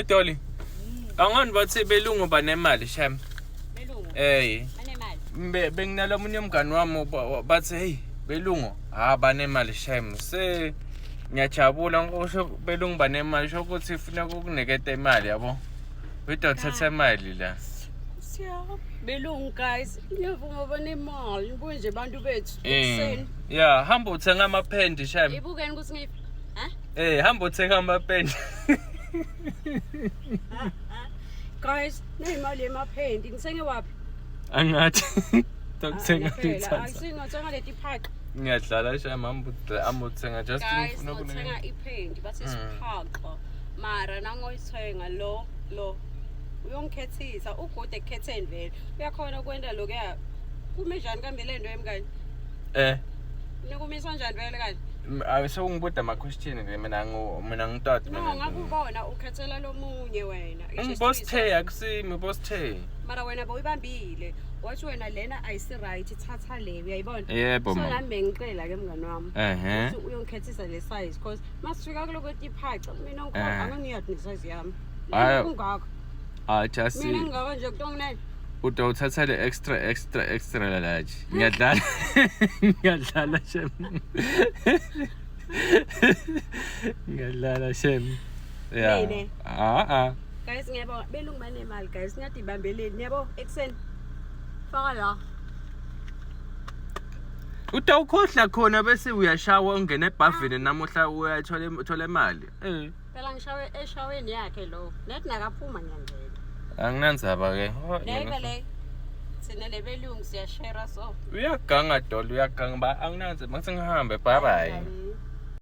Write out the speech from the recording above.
Edoli. Angani bathi belungu banemali shem. Belungu. Eh. Banemali. Mbe benginalomunye umngani wami bathi hey belungu ha banemali shem. Se ngiyajabula ngisho belungu banemali sho ukuthi ufuna ukukuniketa imali yabo. Uyidothetha imali la. Siyabo. Belungu guys, ngiyavuma banemali. Nibuke nje abantu bethu Eh. ekuseni. Yeah, hamba uthenga amapendi shem. Ibukeni ukuthi ngi Ha? Eh, hamba uthenga amapendi. Guys, neyimali yemapendi ngithenge waphi? Angathi tokuthenga Phela, ithatha. Ayisinothenga leti phaqa. Ngiyadlala shem hamba hamba uthenga just Guys, ngifuna ngothenga ukunika. ipendi bathi isiphaqo. Mara nangoyithenga lo lo uyongikhethisa ugude ekukhetheni vele. Uyakhona ukwenda lokuya kume njani kambe le nto emkani? Eh. Nikumisa njani vele kanje? Sewungibuda ama-question ke mina mina ngitati No, ngakubona ukhethela lomunye wena. Ngibosithe akusimi bosithe. Mara wena bowuyibambile. Wathi wena lena ayisi right thatha le uyayibona? Yebo So mama. nami bengicela ke mngani wami. Ehhe. Ukuthi uyongikhethisa le size because masifika kuloko tiphaca mina ngikhona Eh. angangiyadi ne size yami. Hhayi. Kungaka. Ah just Mina ngingaka nje kutonginene. utawuthatha le extra extra extra large. Ngiyadlala. Ngiyadlala shem. Ngiyadlala shem. Yeah. Mina? Ah ah. Guys ngiyabonga belungu banemali guys niyadibambeleni yabo ekuseni. Faka la. Utawukhohla khona bese uyashawa ungena ebhavini namuhla uyathola uthola imali. Eh. Phela ngishawe eshaweni yakhe lo. Nethi nakaphuma ngiyangena. Anginandzaba ke. Oh, Le mina- vele thina lebelungu siyashare so. Uyaganga dolo uyaganga ba anginandzaba ngitsi ngihambe bye bye. Hayi.